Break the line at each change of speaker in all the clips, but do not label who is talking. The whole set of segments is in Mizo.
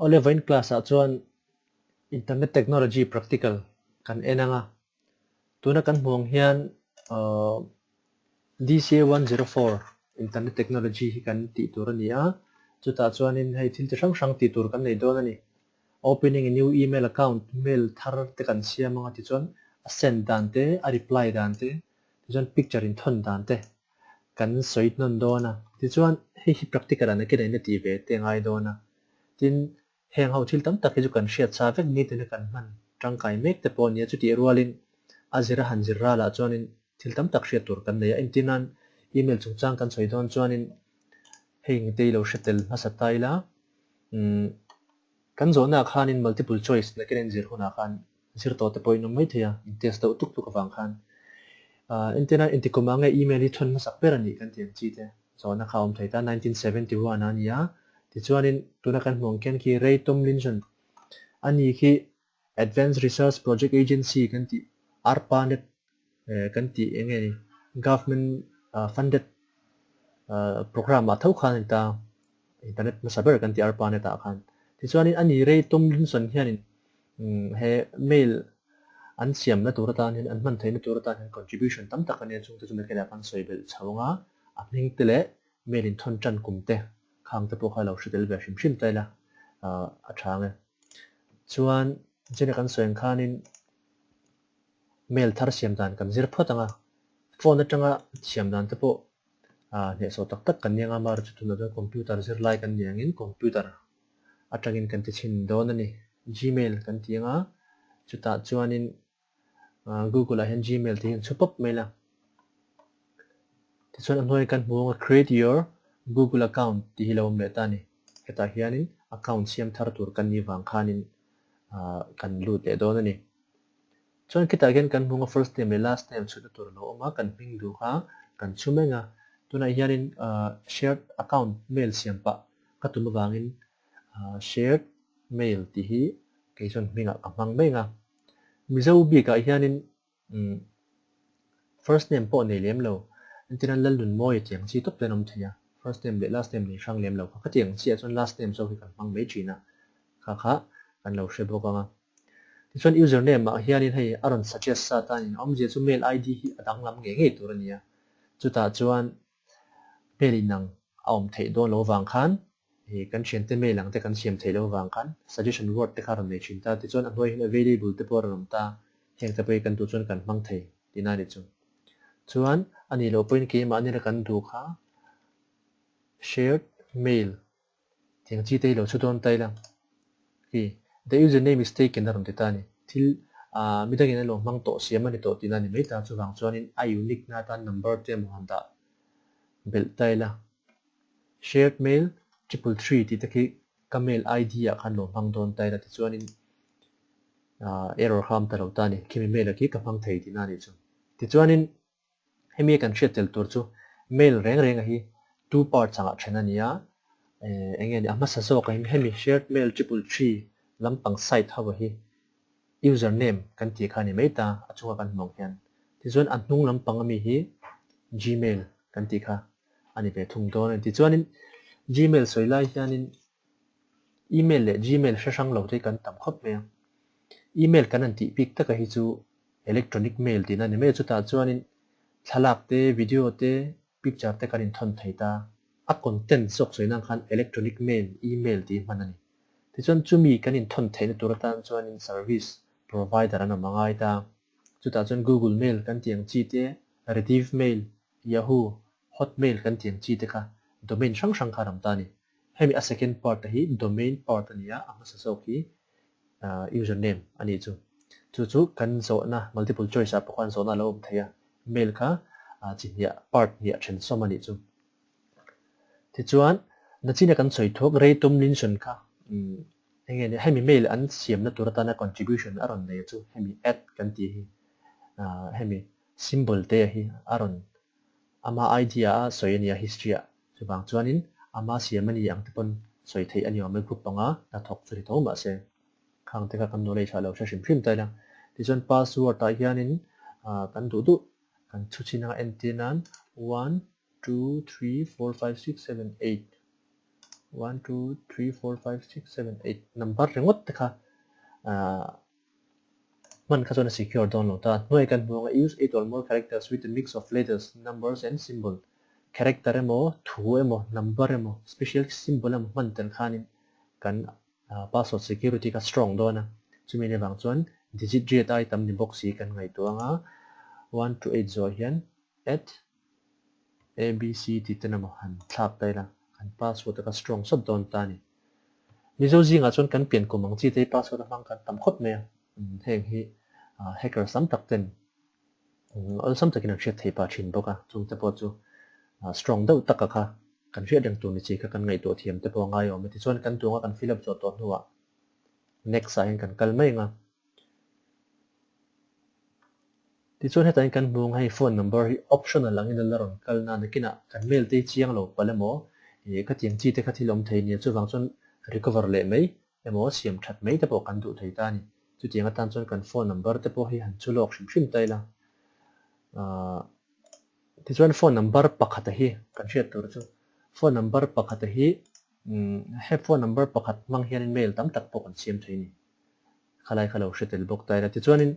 Awle vawiin class ah chuan Internet Technology Practical kan en ang a, tuna kan hmuh ang hian ahh DCA 104 Internet Technology hi kan tih tur a ni a, chutah chuanin hei thil chi hrang hrang tih tur kan nei dawn a ni. Opening a new email account, mail thar te kan siam ang a tichuan a send dan te, a reply dan te, tichuan picture inthawn dan te kan sawi hnawn dawn a, tichuan hei hi practical ah nakin a in a tih ve te ngai dawn a, tin heng ho thil tam tak hi chu kan hriat sa vek nitin a kan hman tangkai mek te pawh a nia, chutih rualin a zir a han zir ralah chuanin thil tam tak hriat tur kan nei a, entirnan email chungchang kan sawi dawn chuanin hei ngte i lo hre tel hmasa ta ila umm kan zawhna ah khanin multiple choice nakin a inzir hunah khan Zir tawh te pawh in awm mai thei a, in test deuh tuk tuk avang khan. Ahh entirna inti kum ah nge email hi thawn hmasak ber a nih kan tih ang chi te zawhna kha a awm thei ta, 1971 ah a ni a, tichuanin tuna kan hmuh ang khian khi Ray Tomlinson a ni khi Advanced Research Project Agency kan tih ARPANET kan tih eng nge ni government funded program ah tho khan a ni ta, internet hmasa ber kan tih ARPANET ah khan. Tichuanin a ni Ray Tomlinson hianin He mail an siamna tur atan hian, an hman theihna tur atan hian contribution tam tak a nia, chungte chu Michaela khan sawi belh chho ang a, a hming te leh mail inthawn tan kum te khang te pawh kha lo hre tel ve hrim hrim ta ila a tha ang e. Chuan Jenna kan sawi ang khanin mail thar siam dan kan zir phawt ang a, phone atanga siam dan te pawh hnehsawh tak tak kan ni ang a, amaherawhchu tunah chuan computer zirlai kan ni angin computer atangin kan ti chhin dawn a ni. Gmail kan ti ang a, chutah chuanin Google ah hian Gmail tih hi an chhu pawp mai la. Tichuan a hnuaiah kan hmu ang a, create your Google account tih hi lo awm leh ta a ni. Hetah hianin account siam thar tur kan nih vang khanin kan lut leh dawn a ni. Chuan khitah hian kan hmung a first name leh last name chhutna tur a lo awm a, kan hming duh kha kan chhu meng a. Tunah hianin shared account mail siam pah ka tum avangin shared mail tih hi kei chuan hmingah ka hmang meng a. Mizo bikah hianin first name pawh nei lem lo, entirna Lalnunmawia tih ang chi tawp te an awm thei a, first name leh last name nei hrang lem lo kha ka tih ang chiah chuan last name zawk hi kan hmang mai thin a, kha kha kan lo hre bawk ang a. Tichuan username ah hianin hei a rawn suggest sa tanin awmzia chu mail ID hi a danglam ngei ngei tur a ni a, chutah chuan mail inang a awm theih dawn lo vang khan ih kan thiante mail ang te kan siam theih lo vang khan suggestion word te kha a rawn nei thin ta, tichuan a hnuai hian available te pawh a rawn awm ta, heng te pawh hi kan duh chuan kan hmang thei tihna a ni chu. Chuan a nih loh pawhin keimahni la kan duh kha shared mail Tiang chi te hi lo chhu dawn ta ila khi the username is taken a rawn ti ta a ni. Thil ah midangin an lo hmang tawh siam a ni tawh tihna a ni mai ta. Chuvang chuanin a unique na atan number te emaw han dah belh ta ila. Shared mail 333 tih te khi ka mail ID ah khan lo hmang dawn ta ila tichuanin ah error kha a awm ta lo ta a ni. Khimi mail ah khi ka hmang thei tihna a nih chu. Tichuanin Hemi kan hriat tel tur chu mail reng renga hi two parts angah then a ni a, eng nge ni a hmasa zawk ah hian hemi shared mail 333 lampang site ho hi user name kan tih kha a ni mai ta a chunga kan hmuh ang hian. Tichuan a hnung lampang ami hi gmail kan tih kha a ni ve thung dawn a ni. Tichuanin gmail sawi lai hianin email leh gmail hre hrang lo te hi kan tam khawp mai a, email kan han tih bik taka hi chu Electronic mail tihna a ni mai a, chutah chuanin thlalak te, video te, picture te kan inthawn thei ta. A content zawk sawi nan khan electronic mail, email tih hi hman a ni. Tichuan chumi kan inthawn theihna tur atan chuanin service provider an awm a ngai ta. Chutah chuan Google Mail kan tih ang chi te, Rediff Mail, Yahoo, Hotmail kan tih ang chi te kha domain hrang hrang kha an awm ta a ni. Hemi a second part te hi domain part a ni a, a hmasa zawk hi username a nih chu. Chu chu kan zawhna multiple choice ah pawh khan zawhna a lo awm thei a, mail kha chi hniah part hniah then sawm a nih chu. Tichuan nachina kan sawi thuak Ray Tomlinson kha eng nge ni hemi mail an siamna tur atana contribution a rawn nei chu hemi add kan tih hi hemi symbol te hi a rawn ama idea a sawi a nia history ah. Chuvang chuanin ama siam a ni ang te pawn sawi theih a ni awm e group panga hnathawk chu ni tho mahse khang te kha kan knowledge ah lo hre hrim hrim ta ila. Tichuan password ah hianin kan duh duh kan chhu chin anga entir nan one two three four five six seven eight. 1, 2, 3, 4, 5, 6, 7, 8 number ringawt te kha hman kha chuan a secure dawn lo ta. Hnuai kan hmu anga use 8 or more characters with a mix of letters, numbers and symbol. Character emaw, thu emaw, number emaw, special symbol emaw hman tel khanin kan password security kha strong dawn a. Chumi ni avang chuan digit riat ai tam ni bawk si kan ngaihtuah anga 1 to 8 zawh hian at ABC tih ten emaw han thlak ta ila kan password a kha strong sawt dawn ta a ni. Mizo zingah chuan kan pian kum ang chi te hi password a hmang kan tam khawp mai a, heng hi hackers tam tak ten awlsam takin an hriat thei pah thin bawk a, chungte pawh chu strong deuh taka kha kan hriat reng tur ni chi kha kan ngaihtuah thiam te pawh a ngai awm e. Tichuan kan tunga kan fill up zawh tawh hnuah next ah hian kan kal mai ang a. Tichuan hetah hian kan hmu ang hei phone number hi optional angin a la rawn kal na nakinah kan mail te hi chiang lo palh emaw ih khatiang chi te kha thil awm thei nia chuvang chuan recover leh mai emaw siam that mai te pawh kan duh thei ta a ni. Chutiang atan chuan kan phone number te pawh hi han chu lawk hrim hrim ta ila. Ahh tichuan phone number pakhata hi kan hriat tur chu phone number pakhata hi he phone number pakhat hmang hianin mail tam tak pawh kan siam thei a ni. Khalai kha lo hre tel bawk ta ila. Tichuanin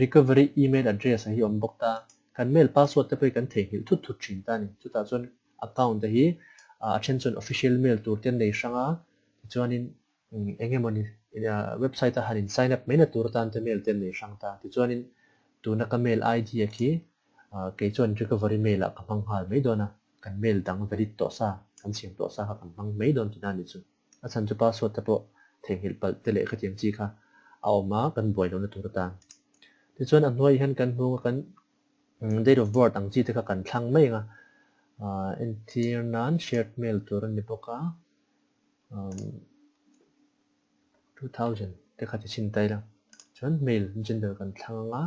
recovery email address a hi awm bawk ta. Kan mail password te pawh hi kan theihnghilh thut thut thin ta a ni. Chutah chuan account te hi a then chuan official mail tur te an nei hrang a, tichuanin eng emawni website a han in sign up mai na tur atan te mail te an nei hrang ta. Tichuanin tuna ka mail ID a khi kei chuan recovery mail ah ka hmang nghal mai dawn a, kan mail dang valid tawh sa, kan siam tawh sa kha kan hmang mai dawn tihna a ni chu. A chhan chu password te pawh theihnghilh palh te leh khatiang chi kha a awm a, kan buai lohna tur atan. Tichuan a hnuai hian kan hnung a kan date of birth ang chi te kha kan thlang mai ang a, entir nan shared mail tur a ni bawk a, 2000 te kha ti chhin ta ila. Chuan male gender kan thlang ang a,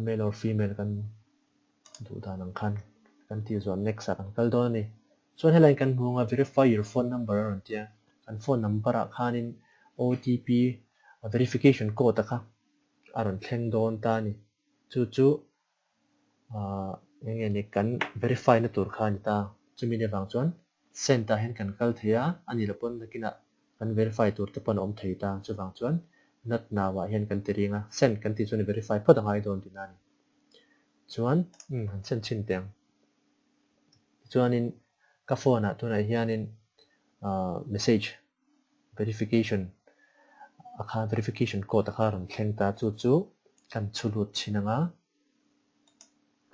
male or female kan duh dan ang khan kan tih zawh next ah kan kal dawn a ni. Chuan helai kan hmu anga verify your phone number a rawn ti a, kan phone number ah khanin OTP verification code a kha a rawn thleng dawn ta a ni. Chu chu ahh eng nge ni kan verify na tur kha a ni ta. Chumi ni avang chuan send ah hian kan kal thei a, a nih loh pawn nakinah kan verify tur te pawn a awm thei ta. Chuvang chuan not now ah hian kan ti ring a, send kan tih chuan i verify phawt a ngai dawn tihna a ni. Chuan umm han send chhin teh ang. Tichuanin ka phone ah tunah hianin ahh message verification a kha verification code a kha rawn thleng ta chu chu kan chhu lut thin ang a,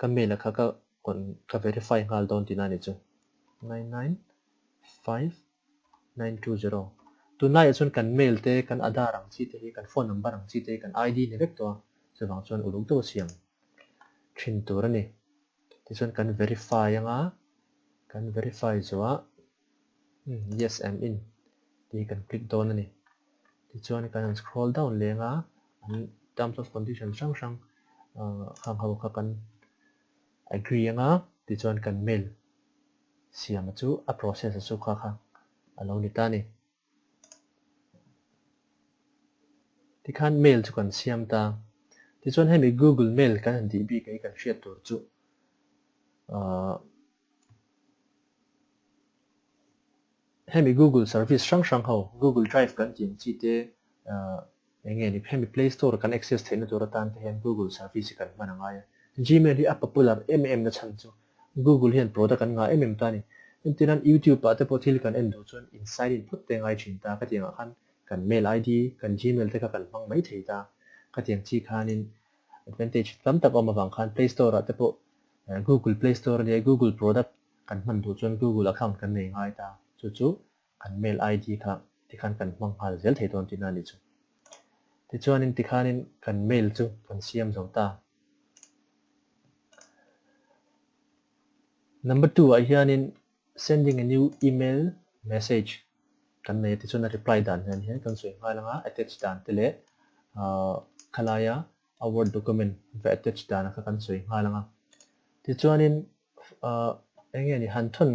ka mail a kha ka ka verify nghal dawn tihna a ni chu 995 920 Tunlaiah chuan kan mail te, kan Aadhaar ang chi te hi, kan phone number ang chi te hi kan ID ni vek tawh a, chuvang chuan uluk deuh a siam thin tur a ni. Tichuan kan verify anga, kan verify zawhah yes I'm in tih hi kan click dawn a ni. Tichuan kan han scroll down leng a, an terms of condition hrang hrang khang ho kha kan agree anga, tichuan kan mail siama chu a process a chu kha kha a lo ni ta a ni. Tikhan mail chu kan siam ta. Tichuan hemi Google Mail kan han tih bik hi kan hriat tur chu ahh hemi Google service hrang hrang ho Google Drive kan tih ang chi te ahh Eng nge ni hemi play store kan access theihna tur atan te hian Google service hi kan hman a ngai a. Gmail hi a popular em em na chhan chu Google hian product an ngah em em ta a ni. Entirnan YouTube ah te pawh thil kan en duh chuan in sign in phawt te ngai thin ta khatiang ah khan kan mail ID, kan Gmail te kha kan hmang mai thei ta. Khatiang chi khanin advantage tam tak a awm avang khan play store ah te pawh Google play store a nia Google product kan hman duh chuan Google account kan nei ngai ta. Chu chu Kan mail ID kha tikhan kan hmang nghal zel thei dawn tihna a nih chu. Tichuanin tikhanin kan mail chu kan siam zo ta. Number 2 ah hianin sending a new email message kan nei a tichuan a reply dan hian hian kan sawi nghal anga attach dan te leh khalaia a word document va attach dan kha kan sawi nghal anga. Tichuanin eng nge ni han thawn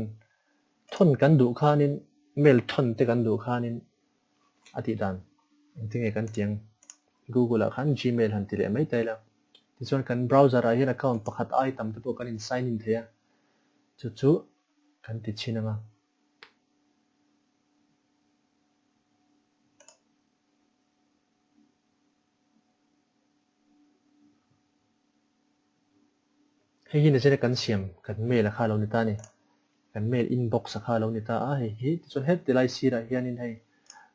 thawn kan duh khanin mail thawn te kan duh khanin a tih dan engtin nge kan tih ang Google ah khan Gmail han ti leh mai ta ila tichuan kan browser ah hian account pakhat ai tam te pawh kan in sign in thei a chu chu kan ti chhin ang a. Hei hi nachina kan siam kan mail a kha lo ni ta a ni. Kan mail inbox a kha lo ni ta a hei hi. Tichuan heti lai sirah hianin hei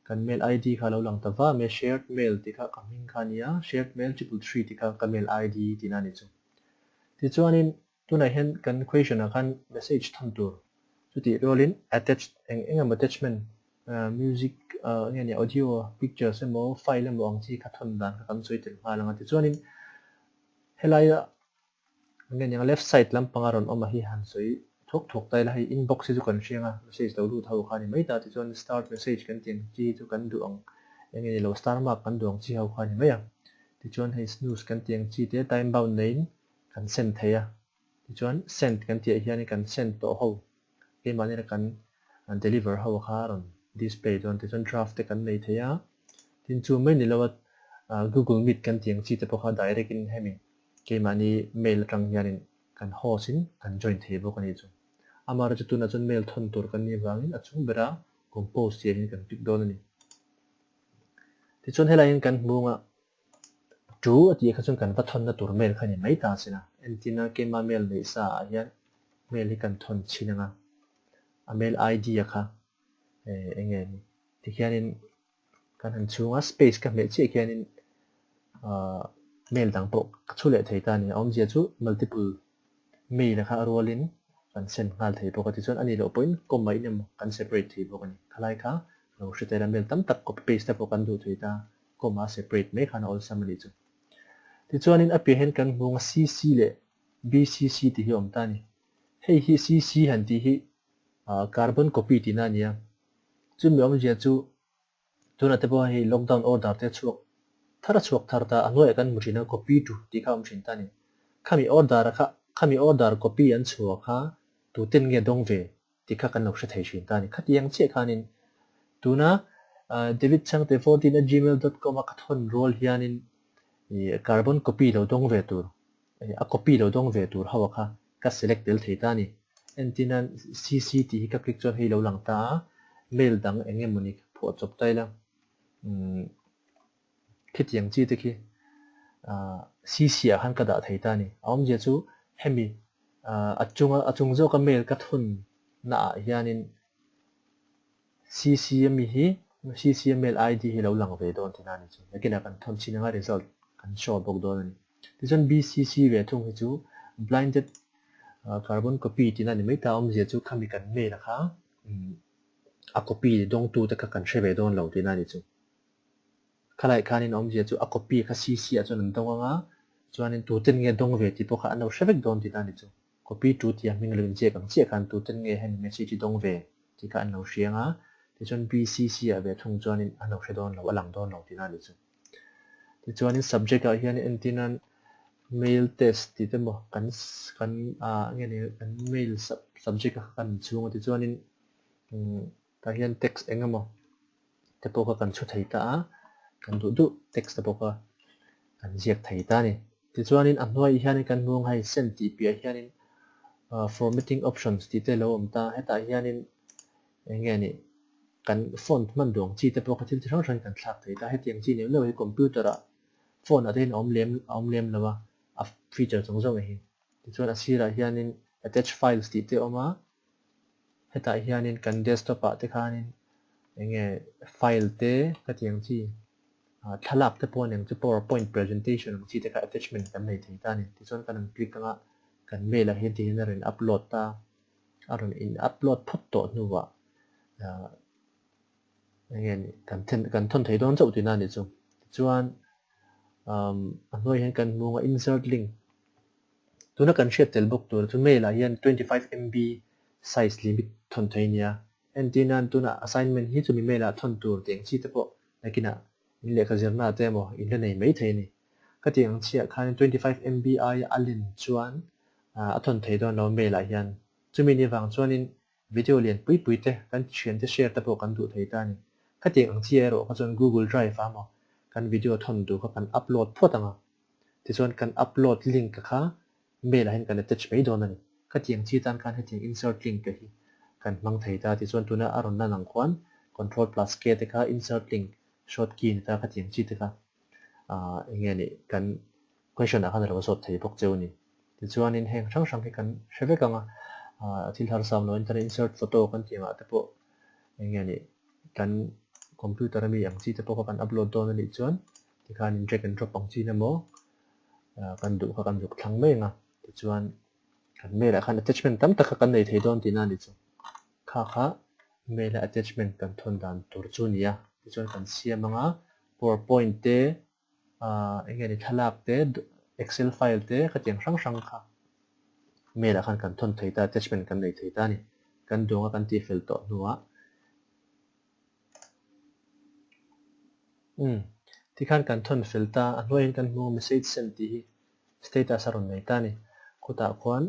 kan mail ID kha a lo lang ta va mai a, shared mail tih kha ka hming kha a ni a, shared mail 333 tih kha ka mail ID tihna a ni chu. Tichuanin tunah hian kan question ah khan message thawn tur chutih rualin attached eng eng emaw attachment music nge ni audio pictures emaw file emaw ang chi kha thawn dan kha kan sawi tel nghal ang a. Tichuanin helaia Nge nia left side lampanga rawn awm a hi han sawi thuak thuak ta ila hei inbox hi chu kan hriang a message lo lut ho kha a ni mai ta tichuan start message kan tih ang chi hi chu kan duh ang eng nge ni lo star mark kan duh ang chi ho kha a ni mai a tichuan hei snooze kan tih ang chi te time bound neiin kan send thei a tichuan send kan tih ah hian kan send tawh ho keimahni kan deliver ho kha a rawn display dawn tichuan draft te kan nei thei a tin chu mai ni lo a google meet kan tih ang chi te pawh kha direct in hemi Keimahni mail atang hianin kan host in kan join thei bawk a nih chu. Amaherawhchu tunah chuan mail thawn tur kan nih avangin a chung bera compose tih ah hian kan click dawn a ni. Tichuan helai hian kan hmung a tu a tih kha chuan kan va thawnna tur mail kha a ni mai ta sin a. Entina keima mail neih sa ah hian mail hi kan thawn chhin ang a, a mail ID a kha eng nge ni tikhianin Kan han chhung a, space ka hmeh chiah khianin ahh mail dang pawh ka chhu leh thei ta a ni. A awmzia chu multiple mail a kha a rualin kan send nghal thei bawk a, tichuan a nih loh pawhin comma in emaw kan separate thei bawk a ni. Khalai kha lo hre tel a, mail tam tak copy paste te pawh kan duh thei ta, comma a separate mai khan a awlsam a nih chu. Tichuanin a piah hian kan hmung a CC leh BCC tih hi a awm ta a ni. Hei hi CC han tih hi ahh carbon copy tihna a ni a, Chumi awmzia chu tunah te pawh hei lockdown order te chhuak thar a chhuak thar ta a hnuaiah kan hmu thin a copy tu tih kha a awm thin ta a ni. Khami order a kha khami order copy an chhuah kha tuten nge dawng ve tih kha kan lo hre thei thin ta a ni. Khatiang chiah khanin tuna David Chhangte 14 at gmail dot com a ka thawn rual hianin ih carbon copy lo dawng ve tur A copy lo dawng ve tur ho a kha ka select tel thei ta a ni. Entin a CC tih hi ka click chuan hei lo lang ta a, mail dang eng emawni phuah chawp ta ila umm khitiang chi te khi ah CC ah khan ka dah thei ta a ni. A awmzia chu hemi ah a chunga a chung zawka mail ka thun na ah hianin CC ami hi CC a mail ID hi lo lang ve dawn tihna a ni chu. Nakinah kan thawn chin anga result kan show bawk dawn a ni. Tichuan BCC ve thung hi chu blinded carbon copy tihna a ni mai ta awmzia chu khami kan mail a kha a copy dawngtu te kha kan hre ve dawn lo tihna a ni chu. Khalai khanin awmzia chu a copy kha CC ah chuan an dawng anga chuanin tuten nge dawng ve tih pawh kha an lo hre vek dawn tihna a ni chu. Copy tu tih a hming lo inziak ang chiah khan tuten nge hemi message hi dawng ve tih kha an lo hria ang a, tichuan BCC ah ve thung chuanin an lo hre dawn lo, a lang dawn lo tihna a ni chu. Tichuanin subject ah hian entir nan mail test tih te maw kan kan ah nge ni kan mail subject a kan chhung a tichuanin umm tah hian text eng emaw te pawh kha kan chhu thei ta a, kan duh duh text te pawh kha kan ziak thei ta a ni. Tichuanin a hnuaiah hianin kan hmuang hei send tih piah hianin formatting options tih te a lo awm ta, hetah hianin eng nge nih kan font hman duh ang chi te pawh kha thil chi hrang hrangin kan thlak thei ta, hetiang chi neuh neuh hi computer ah phone ah te hian a awm lem a awm lem lo a, a feature zawng zawng hi. Tichuan a sirah hianin attach files tih te a awm a, Hetah hianin kan desktop ah te khanin eng nge file te ka tih ang chi ah thlalak te pawh aniang chu powerpoint presentation ang chi te kha attachment kan nei thei ta a ni. Tichuan kan rawn click anga kan mail ah hian tihian a rawn upload ta a rawn in upload phawt tawh hnuah ah eng nge ni kan then kan thawn thei dawn chauh tihna a ni chu. Tichuan umm a hnuaiah hian kan hmung a insert link Tuna kan hriat tel bawk tur chu mail ah hian 25 MB size limit thawn thei nia. Entir nan tuna assignment hi chumi mail ah thawn tur tih ang chi te pawh nakinah in lehkha zirna te emaw in la nei mai thei a ni. Ka tih ang chiah khanin 25 MB aia a len chuan a thawn thei dawn lo mail ah hian. Chumi ni vang chuanin video lian pui pui te kan thiante share te pawh kan duh thei ta a ni. Khatiang ang chi erawh kha chuan Google Drive ah emaw kan video thawn duh kha kan upload phawt ang a. Tichuan kan upload link kha mail ah hian kan attach mai dawn a ni. Khatiang chi tan khan hetiang insert link te hi kan hmang thei ta. Tichuan tuna a rawn lan ang khuan control plus K te kha insert link short key ni ta khatiang chi te kha ah eng nge nih kan question ah khan a lo zawt thei bawk cheu a ni. Tichuanin heng hrang hrang hi kan hre vek ang a, thil harsa awm lo internet insert photo kan tih angah te pawh eng nge nih kan computer ami ang chi te pawh kha kan upload dawn a nih chuan tikhanin drag and drop ang chin emaw kan duh kha kan zuk thlang mai ang a, tichuan kan mail ah khan attachment tam tak kha kan nei thei dawn tihna a ni chu. Kha kha mail a attachment kan thawn dan tur chu a ni a, tichuan kan siam ang a, powerpoint te eng nge ni thlalak te excel file te khatiang hrang hrang kha mail ah khan kan thawn thei ta attachment kan nei thei ta a ni. Kan duang a kan tih fel tawh hnuah umm tikhan kan thawn fel ta a hnuaiin kan hmu message send tih hi status a rawn nei ta a ni. Khutah khuan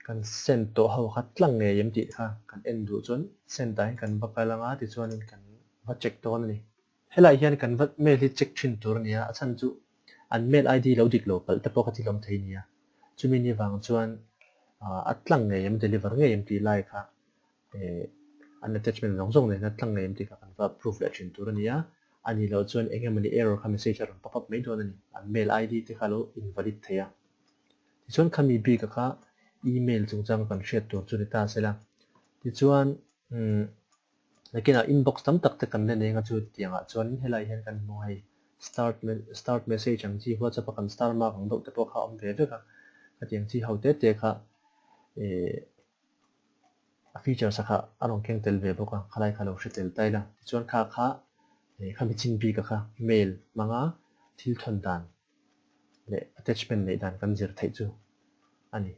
kan send tawh ho kha tlang ngei em tih kha kan en duh chuan send ah hian kan va kal anga tichuanin kan va check dawn a ni. Helai hian kan va mail hi check thin tur a nia, a chhan chu an mail ID lo dik lo palh te pawh kha thil awm thei nia. Chumi ni vang chuan a tlang ngei em, deliver ngei em tih lai kha an attachment zawng zawng nen a tlang ngei em tih kha kan va approve leh thin tur a nia. A nih loh chuan eng emawni error kha message a rawn pop up mai dawn a ni. An mail ID te kha a lo invalid thei a. Tichuan khami bika kha email chungchanga kan hriat tur chu ni ta sela. Tichuan umm Nakinah inbox tam tak te kan la nei anga chu tiangah chuan helai hian kan hmu hei start start message ang chi whatsapp a kan star mark ang deuh te pawh kha a awm ve vek a khatiang chi ho te te kha eh a features a kha a rawn keng tel ve bawk a khalai kha lo hre tel ta ila tichuan kha kha eh khami chin bik a kha mail hmanga thil thawn dan leh attachment neih dan kan zir theih chu a ni.